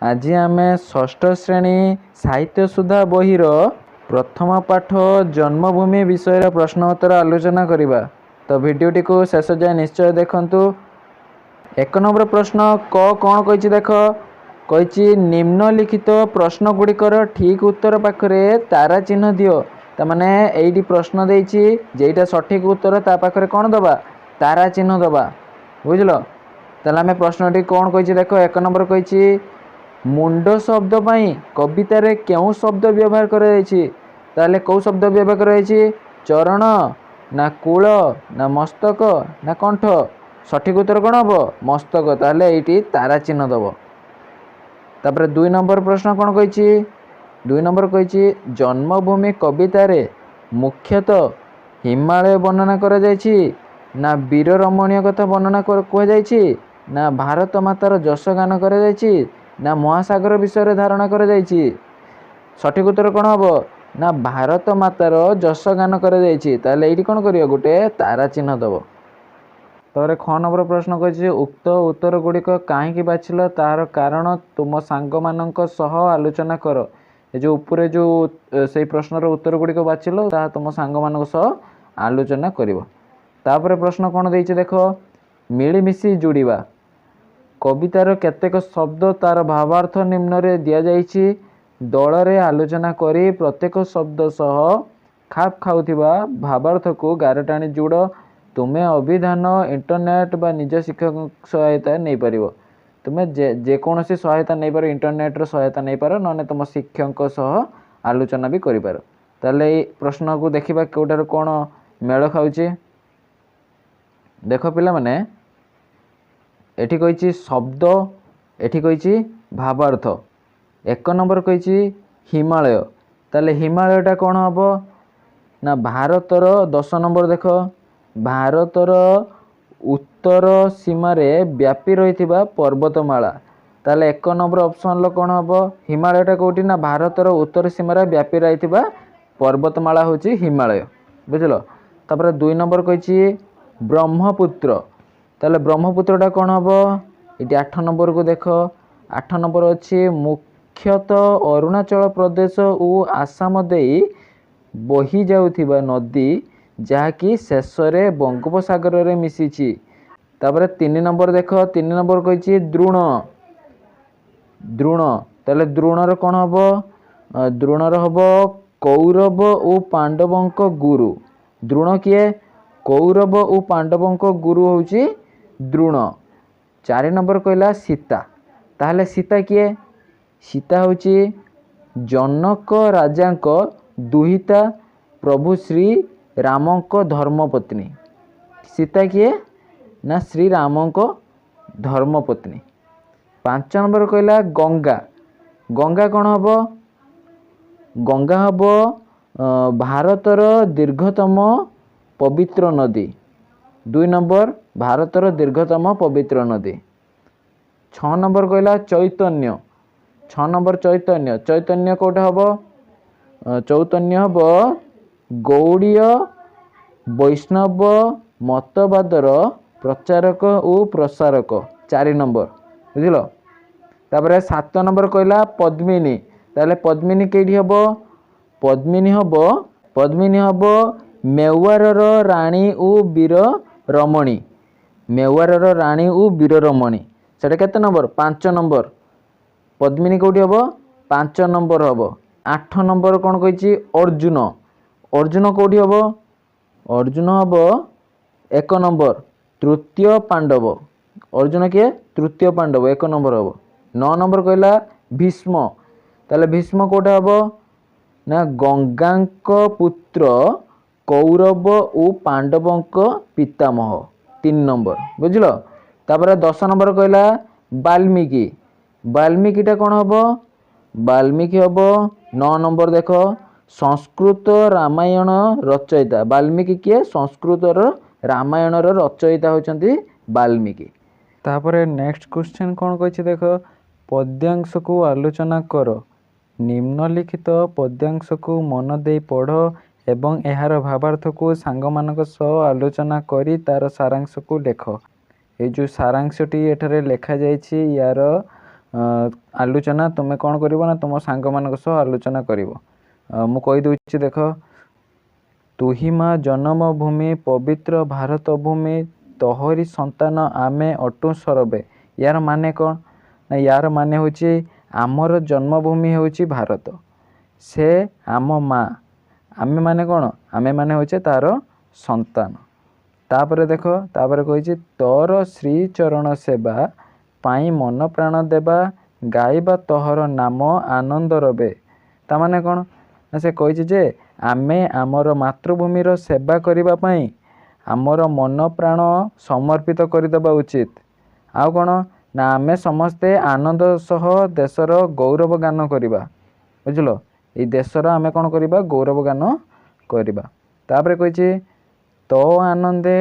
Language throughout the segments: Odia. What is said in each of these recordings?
ଆଜି ଆମେ ଷଷ୍ଠ ଶ୍ରେଣୀ ସାହିତ୍ୟ ସୁଧା ବହିର ପ୍ରଥମ ପାଠ ଜନ୍ମଭୂମି ବିଷୟରେ ପ୍ରଶ୍ନ ଉତ୍ତର ଆଲୋଚନା କରିବା। ତ ଭିଡ଼ିଓଟିକୁ ଶେଷ ଯାଏଁ ନିଶ୍ଚୟ ଦେଖନ୍ତୁ। 1 ନମ୍ବର ପ୍ରଶ୍ନ କ କ'ଣ କହିଛି ଦେଖ। କହିଛି, ନିମ୍ନଲିଖିତ ପ୍ରଶ୍ନ ଗୁଡ଼ିକର ଠିକ୍ ଉତ୍ତର ପାଖରେ ତାରା ଚିହ୍ନ ଦିଅ। ତାମାନେ ଏଇଠି ପ୍ରଶ୍ନ ଦେଇଛି, ଯେଇଟା ସଠିକ୍ ଉତ୍ତର ତା ପାଖରେ କ'ଣ ଦେବା? ତାରା ଚିହ୍ନ ଦେବା। ବୁଝିଲ? ତାହେଲେ ଆମେ ପ୍ରଶ୍ନଟି କ'ଣ କହିଛି ଦେଖ। 1 ନମ୍ବର କହିଛି, ମୁଣ୍ଡ ଶବ୍ଦ ପାଇଁ କବିତାରେ କେଉଁ ଶବ୍ଦ ବ୍ୟବହାର କରାଯାଇଛି? ତାହେଲେ କେଉଁ ଶବ୍ଦ ବ୍ୟବହାର କରାଯାଇଛି? ଚରଣ ନା କୂଳ ନା ମସ୍ତକ ନା କଣ୍ଠ? ସଠିକ୍ ଉତ୍ତର କ'ଣ ହେବ? ମସ୍ତକ। ତାହେଲେ ଏଇଠି ତାରା ଚିହ୍ନ ଦେବ। ତାପରେ 2 ନମ୍ବର ପ୍ରଶ୍ନ କ'ଣ କହିଛି? 2 ନମ୍ବର କହିଛି, ଜନ୍ମଭୂମି କବିତାରେ ମୁଖ୍ୟତଃ ହିମାଳୟ ବର୍ଣ୍ଣନା କରାଯାଇଛି ନା ବୀର ରମଣୀୟ କଥା ବର୍ଣ୍ଣନା କୁହାଯାଇଛି ନା ଭାରତ ମାତାର ଯଶଗାନ କରାଯାଇଛି ନା ମହାସାଗର ବିଷୟରେ ଧାରଣା କରାଯାଇଛି? ସଠିକ୍ ଉତ୍ତର କ'ଣ ହେବ? ନା ଭାରତ ମାତାର ଯଶଗାନ କରାଯାଇଛି। ତାହେଲେ ଏଇଠି କ'ଣ କରିବ? ଗୋଟେ ତାରା ଚିହ୍ନ ଦେବ। ତାପରେ ଖ ନମ୍ବର ପ୍ରଶ୍ନ କହିଛି, ଉକ୍ତ ଉତ୍ତର ଗୁଡ଼ିକ କାହିଁକି ବାଛିଲ, ତାହାର କାରଣ ତୁମ ସାଙ୍ଗମାନଙ୍କ ସହ ଆଲୋଚନା କର। ଏ ଯେଉଁ ଉପରେ ଯେଉଁ ସେଇ ପ୍ରଶ୍ନର ଉତ୍ତର ଗୁଡ଼ିକ ବାଛିଲ, ତାହା ତୁମ ସାଙ୍ଗମାନଙ୍କ ସହ ଆଲୋଚନା କରିବ। ତାପରେ ପ୍ରଶ୍ନ କ'ଣ ଦେଇଛି ଦେଖ। ମିଳିମିଶି ଯୋଡ଼ିବା। କବିତାର କେତେକ ଶବ୍ଦ ତାର ଭାବାର୍ଥ ନିମ୍ନରେ ଦିଆଯାଇଛି। ଦଳରେ ଆଲୋଚନା କରି ପ୍ରତ୍ୟେକ ଶବ୍ଦ ସହ ଖାପ ଖାଉଥିବା ଭାବାର୍ଥକୁ ଗାର ଟାଣି ଯୋଡ଼। ତୁମେ ଅଭିଧାନ, ଇଣ୍ଟରନେଟ୍ ବା ନିଜ ଶିକ୍ଷକଙ୍କ ସହାୟତା ନେଇପାରିବ। ତୁମେ ଯେକୌଣସି ସହାୟତା ନେଇପାର, ଇଣ୍ଟରନେଟ୍ର ସହାୟତା ନେଇପାର, ନହେଲେ ତୁମ ଶିକ୍ଷକଙ୍କ ସହ ଆଲୋଚନା ବି କରିପାର। ତାହେଲେ ଏଇ ପ୍ରଶ୍ନକୁ ଦେଖିବା, କେଉଁଠାରୁ କ'ଣ ମେଳ ଖାଉଛି ଦେଖ ପିଲାମାନେ। ଏଠି କହିଛି ଶବ୍ଦ, ଏଠି କହିଛି ଭାବାର୍ଥ। 1 ନମ୍ବର କହିଛି ହିମାଳୟ। ତାହେଲେ ହିମାଳୟଟା କ'ଣ ହେବ? ନା ଭାରତର, 10 ନମ୍ବର ଦେଖ, ଭାରତର ଉତ୍ତର ସୀମାରେ ବ୍ୟାପି ରହିଥିବା ପର୍ବତମାଳା। ତାହେଲେ 1 ନମ୍ବର ଅପସନ୍ର କ'ଣ ହେବ? ହିମାଳୟଟା କେଉଁଠି? ନା ଭାରତର ଉତ୍ତର ସୀମାରେ ବ୍ୟାପି ରହିଥିବା ପର୍ବତମାଳା ହେଉଛି ହିମାଳୟ। ବୁଝିଲ? ତାପରେ 2 ନମ୍ବର କହିଛି ବ୍ରହ୍ମପୁତ୍ର। ତାହେଲେ ବ୍ରହ୍ମପୁତ୍ରଟା କ'ଣ ହେବ? ଏଠି 8 ନମ୍ବରକୁ ଦେଖ। 8 ନମ୍ବର ଅଛି, ମୁଖ୍ୟତଃ ଅରୁଣାଚଳ ପ୍ରଦେଶ ଓ ଆସାମ ଦେଇ ବହି ଯାଉଥିବା ନଦୀ, ଯାହାକି ଶେଷରେ ବଙ୍ଗୋପସାଗରରେ ମିଶିଛି। ତାପରେ 3 ନମ୍ବର ଦେଖ। 3 ନମ୍ବର କହିଛି ଦ୍ରୋଣ। ଦ୍ରୋଣ, ତାହେଲେ ଦ୍ରୋଣର କ'ଣ ହେବ? ଦ୍ରୋଣର ହେବ କୌରବ ଓ ପାଣ୍ଡବଙ୍କ ଗୁରୁ। ଦ୍ରୋଣ କିଏ? କୌରବ ଓ ପାଣ୍ଡବଙ୍କ ଗୁରୁ ହେଉଛି ଦ୍ରୋଣ। 4 ନମ୍ବର କହିଲା ସୀତା। ତାହେଲେ ସୀତା କିଏ? ସୀତା ହେଉଛି ଜନକ ରାଜାଙ୍କ ଦୁହିତା, ପ୍ରଭୁ ଶ୍ରୀ ରାମଙ୍କ ଧର୍ମପତ୍ନୀ। ସୀତା କିଏ? ନା ଶ୍ରୀରାମଙ୍କ ଧର୍ମପତ୍ନୀ। 5 ନମ୍ବର କହିଲା ଗଙ୍ଗା। ଗଙ୍ଗା କ'ଣ ହେବ? ଗଙ୍ଗା ହେବ ଭାରତର ଦୀର୍ଘତମ ପବିତ୍ର ନଦୀ। 2 ନମ୍ବର, ଭାରତର ଦୀର୍ଘତମ ପବିତ୍ର ନଦୀ। 6 ନମ୍ବର କହିଲା ଚୈତନ୍ୟ। 6 ନମ୍ବର ଚୈତନ୍ୟ। ଚୈତନ୍ୟ କେଉଁଟା ହେବ? ଚୈତନ୍ୟ ହେବ ଗୌଡ଼ୀୟ ବୈଷ୍ଣବ ମତବାଦର ପ୍ରଚାରକ ଓ ପ୍ରସାରକ, 4 ନମ୍ବର। ବୁଝିଲ? ତାପରେ 7 ନମ୍ବର କହିଲା ପଦ୍ମିନୀ। ତାହେଲେ ପଦ୍ମିନୀ କେଇଠି ହେବ? ପଦ୍ମିନୀ ହେବ, ପଦ୍ମିନୀ ହେବ ମେୱାରର ରାଣୀ ଓ ବୀର ରମଣୀ। ମେୱାରର ରାଣୀ ଓ ବୀର ରମଣୀ, ସେଟା କେତେ ନମ୍ବର? 5 ନମ୍ବର। ପଦ୍ମିନୀ କେଉଁଠି ହେବ? 5 ନମ୍ବର ହେବ। 8 ନମ୍ବର କ'ଣ କହିଛି? ଅର୍ଜୁନ। ଅର୍ଜୁନ କେଉଁଠି ହେବ? ଅର୍ଜୁନ ହେବ 1 ନମ୍ବର, ତୃତୀୟ ପାଣ୍ଡବ। ଅର୍ଜୁନ କିଏ? ତୃତୀୟ ପାଣ୍ଡବ, 1 ନମ୍ବର ହେବ। 9 ନମ୍ବର କହିଲା ଭୀଷ୍ମ। ତାହେଲେ ଭୀଷ୍ମ କେଉଁଟା ହେବ? ନା ଗଙ୍ଗାଙ୍କ ପୁତ୍ର, କୌରବ ଓ ପାଣ୍ଡବଙ୍କ ପିତାମହ, 3 ନମ୍ବର। ବୁଝିଲ? ତାପରେ 10 ନମ୍ବର କହିଲା ବାଲ୍ମୀକି। ବାଲ୍ମୀକିଟା କ'ଣ ହେବ? ବାଲ୍ମୀକି ହେବ 9 ନମ୍ବର ଦେଖ, ସଂସ୍କୃତ ରାମାୟଣ ରଚୟିତା। ବାଲ୍ମୀକି କିଏ? ସଂସ୍କୃତର ରାମାୟଣର ରଚୟିତା ହେଉଛନ୍ତି ବାଲ୍ମୀକି। ତାପରେ ନେକ୍ସଟ କ୍ୱେଶ୍ଚନ୍ କ'ଣ କହିଛି ଦେଖ। ପଦ୍ୟାଂଶକୁ ଆଲୋଚନା କର। ନିମ୍ନଲିଖିତ ପଦ୍ୟାଂଶକୁ ମନ ଦେଇ ପଢ଼ ଏବଂ ଏହାର ଭାବାର୍ଥକୁ ସାଙ୍ଗମାନଙ୍କ ସହ ଆଲୋଚନା କରି ତାର ସାରାଂଶକୁ ଲେଖ। ଏଇ ଯେଉଁ ସାରାଂଶଟି ଏଠାରେ ଲେଖାଯାଇଛି, ୟାର ଆଲୋଚନା ତୁମେ କ'ଣ କରିବ ନା ତୁମ ସାଙ୍ଗମାନଙ୍କ ସହ ଆଲୋଚନା କରିବ। ମୁଁ କହିଦେଉଛି ଦେଖ। ତୁହି ମା ଜନମଭୂମି, ପବିତ୍ର ଭାରତ ଭୂମି, ତୋହରି ସନ୍ତାନ ଆମେ ଅଟୁ ସରବେ। ୟାର ମାନେ କ'ଣ ନା, ୟାର ମାନେ ହେଉଛି ଆମର ଜନ୍ମଭୂମି ହେଉଛି ଭାରତ, ସେ ଆମ ମା, ଆମେମାନେ କ'ଣ? ଆମେମାନେ ହେଉଛେ ତାର ସନ୍ତାନ। ତାପରେ ଦେଖ, ତାପରେ କହିଛି ତୋର ଶ୍ରୀଚରଣ ସେବା ପାଇଁ ମନ ପ୍ରାଣ ଦେବା, ଗାଇବା ତୋହର ନାମ ଆନନ୍ଦ ରବେ। ତାମାନେ କ'ଣ ନା, ସେ କହିଛି ଯେ ଆମେ ଆମର ମାତୃଭୂମିର ସେବା କରିବା ପାଇଁ ଆମର ମନ ପ୍ରାଣ ସମର୍ପିତ କରିଦେବା ଉଚିତ। ଆଉ କ'ଣ ନା, ଆମେ ସମସ୍ତେ ଆନନ୍ଦ ସହ ଦେଶର ଗୌରବ ଗାନ କରିବା। ବୁଝିଲ? ଏଇ ଦେଶର ଆମେ କ'ଣ କରିବା? ଗୌରବ ଗାନ କରିବା। ତାପରେ କହିଛି ତୋ ଆନନ୍ଦେ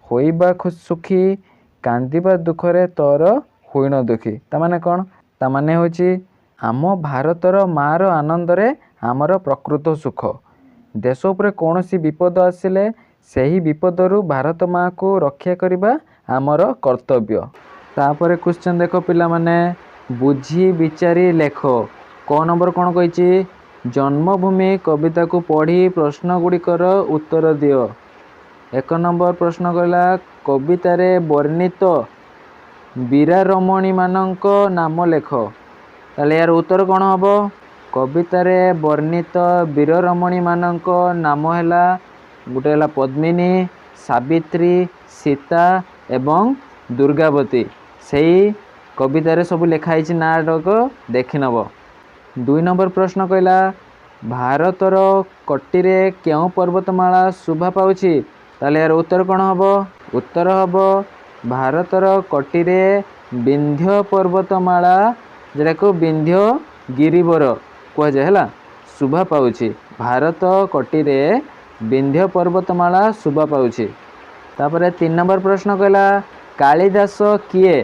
ହୋଇବା ସୁଖୀ, କାନ୍ଦିବା ଦୁଃଖରେ ତୋର ହୋଇଣ ଦୁଃଖୀ। ତାମାନେ କ'ଣ? ତାମାନେ ହେଉଛି ଆମ ଭାରତର ମାଆର ଆନନ୍ଦରେ ଆମର ପ୍ରକୃତ ସୁଖ। ଦେଶ ଉପରେ କୌଣସି ବିପଦ ଆସିଲେ ସେହି ବିପଦରୁ ଭାରତ ମାଆକୁ ରକ୍ଷା କରିବା ଆମର କର୍ତ୍ତବ୍ୟ। ତାପରେ କ୍ୱେଶ୍ଚନ୍ ଦେଖ ପିଲାମାନେ, ବୁଝି ବିଚାରି ଲେଖ। କ ନମ୍ବର କ'ଣ କହିଛି? ଜନ୍ମଭୂମି କବିତାକୁ ପଢ଼ି ପ୍ରଶ୍ନ ଗୁଡ଼ିକର ଉତ୍ତର ଦିଅ। 1 ନମ୍ବର ପ୍ରଶ୍ନ କହିଲା, କବିତାରେ ବର୍ଣ୍ଣିତ ବୀରାରମଣୀମାନଙ୍କ ନାମ ଲେଖ। ତାହେଲେ ଏହାର ଉତ୍ତର କ'ଣ ହେବ? କବିତାରେ ବର୍ଣ୍ଣିତ ବୀରରମଣୀମାନଙ୍କ ନାମ ହେଲା, ଗୋଟେ ହେଲା ପଦ୍ମିନୀ, ସାବିତ୍ରୀ, ସୀତା ଏବଂ ଦୁର୍ଗାବତୀ। ସେଇ କବିତାରେ ସବୁ ଲେଖା ହେଇଛି, ନାଁଟାକ ଦେଖିନେବ। 2 ନମ୍ବର ପ୍ରଶ୍ନ କହିଲା, ଭାରତର କଟିରେ କେଉଁ ପର୍ବତମାଳା ଶୋଭା ପାଉଛି? ତାହେଲେ ଏହାର ଉତ୍ତର କ'ଣ ହେବ? ଉତ୍ତର ହେବ ଭାରତର କଟିରେ ବିନ୍ଧ୍ୟ ପର୍ବତମାଳା, ଯେଉଁଟାକୁ ବିନ୍ଧ୍ୟ ଗିରିବର କୁହାଯାଏ, ହେଲା, ଶୋଭା ପାଉଛି। ଭାରତ କଟିରେ ବିନ୍ଧ୍ୟ ପର୍ବତମାଳା ଶୋଭା ପାଉଛି। ତାପରେ 3 ନମ୍ବର ପ୍ରଶ୍ନ କହିଲା, କାଳିଦାସ କିଏ?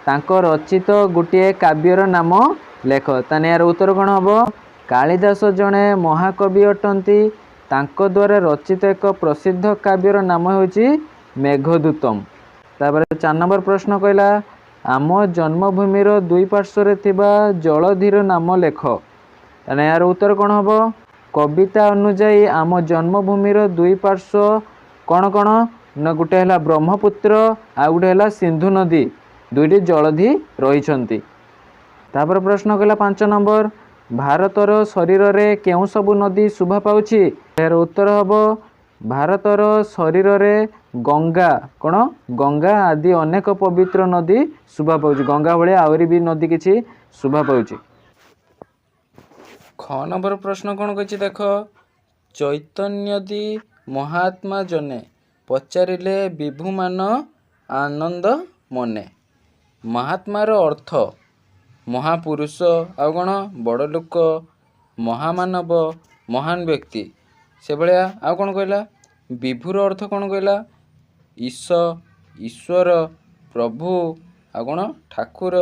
ତାଙ୍କ ରଚିତ ଗୋଟିଏ କାବ୍ୟର ନାମ ଲେଖ। ତାହେଲେ ଏହାର ଉତ୍ତର କ'ଣ ହେବ? କାଳିଦାସ ଜଣେ ମହାକବି ଅଟନ୍ତି। ତାଙ୍କ ଦ୍ୱାରା ରଚିତ ଏକ ପ୍ରସିଦ୍ଧ କାବ୍ୟର ନାମ ହେଉଛି ମେଘଦୂତମ। ତାପରେ 4 ନମ୍ବର ପ୍ରଶ୍ନ କହିଲା, ଆମ ଜନ୍ମଭୂମିର ଦୁଇ ପାର୍ଶ୍ୱରେ ଥିବା ଜଳଧିର ନାମ ଲେଖ। ତାହେଲେ ଏହାର ଉତ୍ତର କ'ଣ ହେବ? କବିତା ଅନୁଯାୟୀ ଆମ ଜନ୍ମଭୂମିର ଦୁଇ ପାର୍ଶ୍ୱ କ'ଣ କ'ଣ ନା, ଗୋଟେ ହେଲା ବ୍ରହ୍ମପୁତ୍ର ଆଉ ଗୋଟେ ହେଲା ସିନ୍ଧୁ ନଦୀ, ଦୁଇଟି ଜଳଧି ରହିଛନ୍ତି। ତାପରେ ପ୍ରଶ୍ନ କହିଲା 5 ନମ୍ବର, ଭାରତର ଶରୀରରେ କେଉଁ ସବୁ ନଦୀ ଶୋଭା ପାଉଛି? ଏହାର ଉତ୍ତର ହେବ ଭାରତର ଶରୀରରେ ଗଙ୍ଗା, କ'ଣ ଗଙ୍ଗା ଆଦି ଅନେକ ପବିତ୍ର ନଦୀ ଶୋଭା ପାଉଛି। ଗଙ୍ଗା ଭଳିଆ ଆହୁରି ବି ନଦୀ କିଛି ଶୋଭା ପାଉଛି। ଖ ନମ୍ବର ପ୍ରଶ୍ନ କ'ଣ କହିଛି ଦେଖ। ଚୈତନ୍ୟଦି ମହାତ୍ମା ଜନେ, ପଚାରିଲେ ବିଭୁମାନ ଆନନ୍ଦ ମନେ। ମହାତ୍ମାର ଅର୍ଥ ମହାପୁରୁଷ, ଆଉ କ'ଣ ବଡ଼ ଲୋକ, ମହାମାନବ, ମହାନ ବ୍ୟକ୍ତି, ସେଭଳିଆ। ଆଉ କ'ଣ କହିଲା? ବିଭୁର ଅର୍ଥ କ'ଣ କହିଲା? ଈଶ, ଈଶ୍ୱର, ପ୍ରଭୁ, ଆଉ କ'ଣ ଠାକୁର,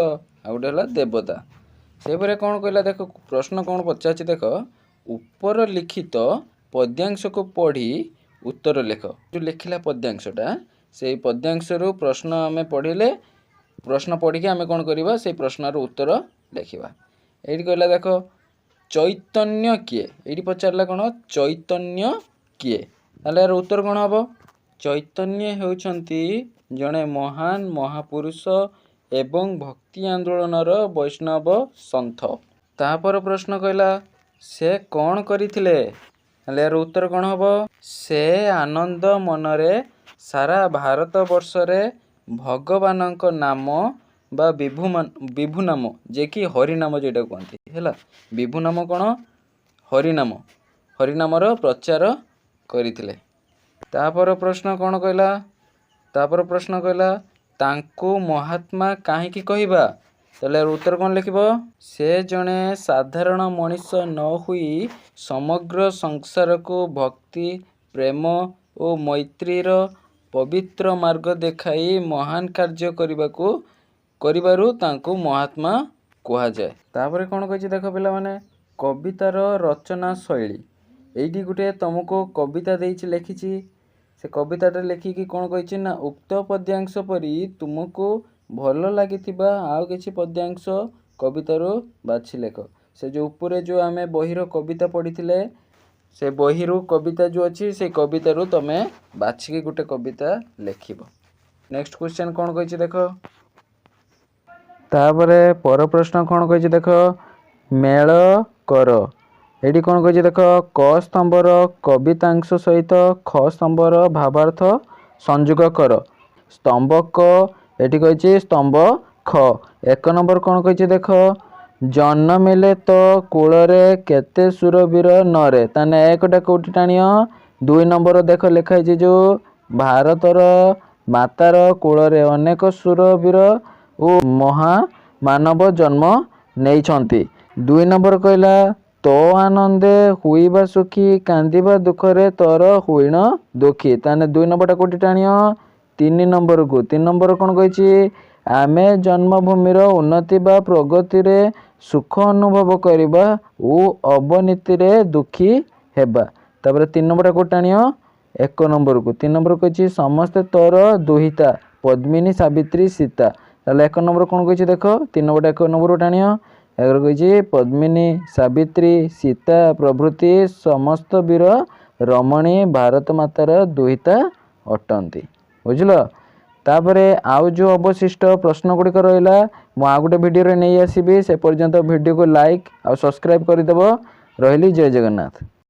ଆଉ ଗୋଟେ ହେଲା ଦେବତା। ସେହିପରି କ'ଣ କହିଲା ଦେଖ, ପ୍ରଶ୍ନ କ'ଣ ପଚାରିଛି ଦେଖ। ଉପର ଲିଖିତ ପଦ୍ୟାଂଶକୁ ପଢ଼ି ଉତ୍ତର ଲେଖ। ଯେଉଁ ଲେଖିଲା ପଦ୍ୟାଂଶଟା, ସେଇ ପଦ୍ୟାଂଶରୁ ପ୍ରଶ୍ନ ଆମେ ପଢ଼ିଲେ, ପ୍ରଶ୍ନ ପଢ଼ିକି ଆମେ କ'ଣ କରିବା? ସେଇ ପ୍ରଶ୍ନର ଉତ୍ତର ଲେଖିବା। ଏଇଠି କହିଲା ଦେଖ, ଚୈତନ୍ୟ କିଏ? ଏଇଠି ପଚାରିଲା କ'ଣ? ଚୈତନ୍ୟ କିଏ? ତାହେଲେ ଏହାର ଉତ୍ତର କ'ଣ ହେବ? ଚୈତନ୍ୟ ହେଉଛନ୍ତି ଜଣେ ମହାନ ମହାପୁରୁଷ ଏବଂ ଭକ୍ତି ଆନ୍ଦୋଳନର ବୈଷ୍ଣବ ସନ୍ଥ। ତାପର ପ୍ରଶ୍ନ କହିଲା, ସେ କ'ଣ କରିଥିଲେ? ତାହେଲେ ଏହାର ଉତ୍ତର କ'ଣ ହେବ? ସେ ଆନନ୍ଦ ମନରେ ସାରା ଭାରତ ବର୍ଷରେ ଭଗବାନଙ୍କ ନାମ ବା ବିଭୁ ନାମ, ଯିଏକି ହରିନାମ ଯେଉଁଟା କୁହନ୍ତି, ହେଲା, ବିଭୁ ନାମ କ'ଣ? ହରିନାମ, ହରିନାମର ପ୍ରଚାର କରିଥିଲେ। ତାପର ପ୍ରଶ୍ନ କ'ଣ କହିଲା? ତାପର ପ୍ରଶ୍ନ କହିଲା, ତାଙ୍କୁ ମହାତ୍ମା କାହିଁକି କହିବା? ତାହେଲେ ଏହାର ଉତ୍ତର କ'ଣ ଲେଖିବ? ସେ ଜଣେ ସାଧାରଣ ମଣିଷ ନ ହୋଇ ସମଗ୍ର ସଂସାରକୁ ଭକ୍ତି, ପ୍ରେମ ଓ ମୈତ୍ରୀର ପବିତ୍ର ମାର୍ଗ ଦେଖାଇ ମହାନ କାର୍ଯ୍ୟ କରିବାରୁ ତାଙ୍କୁ ମହାତ୍ମା କୁହାଯାଏ। ତାପରେ କ'ଣ କହିଛି ଦେଖ ପିଲାମାନେ, କବିତାର ରଚନା ଶୈଳୀ। ଏଇଠି ଗୋଟେ ତୁମକୁ କବିତା ଦେଇଛି, ଲେଖିଛି। ସେ କବିତାଟା ଲେଖିକି କ'ଣ କହିଛି ନା, ଉକ୍ତ ପଦ୍ୟାଂଶ ପରି ତୁମକୁ ଭଲ ଲାଗିଥିବା ଆଉ କିଛି ପଦ୍ୟାଂଶ କବିତାରୁ ବାଛି ଲେଖ। ସେ ଯେଉଁ ଉପରେ ଯେଉଁ ଆମେ ବହିର କବିତା ପଢ଼ିଥିଲେ, ସେ ବହିରୁ କବିତା ଯେଉଁ ଅଛି, ସେଇ କବିତାରୁ ତମେ ବାଛିକି ଗୋଟେ କବିତା ଲେଖିବ। ନେକ୍ସଟ କ୍ୱେଶ୍ଚନ୍ କ'ଣ କହିଛି ଦେଖ। ତାପରେ ପର ପ୍ରଶ୍ନ କ'ଣ କହିଛି ଦେଖ। ମେଳ କର। ଏଠି କ'ଣ କହିଛି ଦେଖ। କ ସ୍ତମ୍ଭର କବିତାଂଶ ସହିତ ଖ ସ୍ତମ୍ଭର ଭାବାର୍ଥ ସଂଯୋଗ କର। ସ୍ତମ୍ଭ କ ଏଠି କହିଛି, ସ୍ତମ୍ଭ ଖ। 1 ନମ୍ବର କ'ଣ କହିଛି ଦେଖ। ଜନମିଲେ ତ କୂଳରେ କେତେ ସୁରବୀର ନରେ। ତାହେଲେ 1ଟା କେଉଁଠି ଟାଣିବ? 2 ନମ୍ବର ଦେଖ, ଲେଖା ହେଇଛି ଯେଉଁ ଭାରତର ମାତାର କୂଳରେ ଅନେକ ସୁରବୀର ଓ ମହାମାନବ ଜନ୍ମ ନେଇଛନ୍ତି। 2 ନମ୍ବର କହିଲା, ତୋ ଆନନ୍ଦେ ହୁଇବା ସୁଖୀ, କାନ୍ଦିବା ଦୁଃଖରେ ତୋର ହୁଇଣ ଦୁଃଖୀ। ତାହେଲେ 2 ନମ୍ବରଟା କେଉଁଠି ଟାଣିବ? 3 ନମ୍ବରକୁ। 3 ନମ୍ବର କ'ଣ କହିଛି? ଆମେ ଜନ୍ମଭୂମିର ଉନ୍ନତି ବା ପ୍ରଗତିରେ ସୁଖ ଅନୁଭବ କରିବା ଓ ଅବନତିରେ ଦୁଃଖୀ ହେବା। ତାପରେ 3 ନମ୍ବରଟା କେଉଁଠି ଟାଣିବ? 1 ନମ୍ବରକୁ। 3 ନମ୍ବର କହିଛି, ସମସ୍ତେ ତୋର ଦୁହିତା ପଦ୍ମିନୀ, ସାବିତ୍ରୀ, ସୀତା। ତାହେଲେ 1 ନମ୍ବର କ'ଣ କହିଛି ଦେଖ। 3 ନମ୍ବରଟା 1 ନମ୍ବରକୁ ଟାଣିବ। ଏହାପରେ କହିଛି, ପଦ୍ମିନୀ, ସାବିତ୍ରୀ, ସୀତା ପ୍ରଭୃତି ସମସ୍ତ ବୀର ରମଣୀ ଭାରତ ମାତାର ଦୁହିତା ଅଟନ୍ତି। ବୁଝିଲ? ତାପରେ ଆଉ ଯେଉଁ ଅବଶିଷ୍ଟ ପ୍ରଶ୍ନ ଗୁଡ଼ିକ ରହିଲା, ମୁଁ ଆଉ ଗୋଟେ ଭିଡ଼ିଓରେ ନେଇ ଆସିବି। ସେ ପର୍ଯ୍ୟନ୍ତ ଭିଡ଼ିଓକୁ ଲାଇକ୍ ଆଉ ସବସ୍କ୍ରାଇବ୍ କରିଦେବ। ରହିଲି, ଜୟ ଜଗନ୍ନାଥ।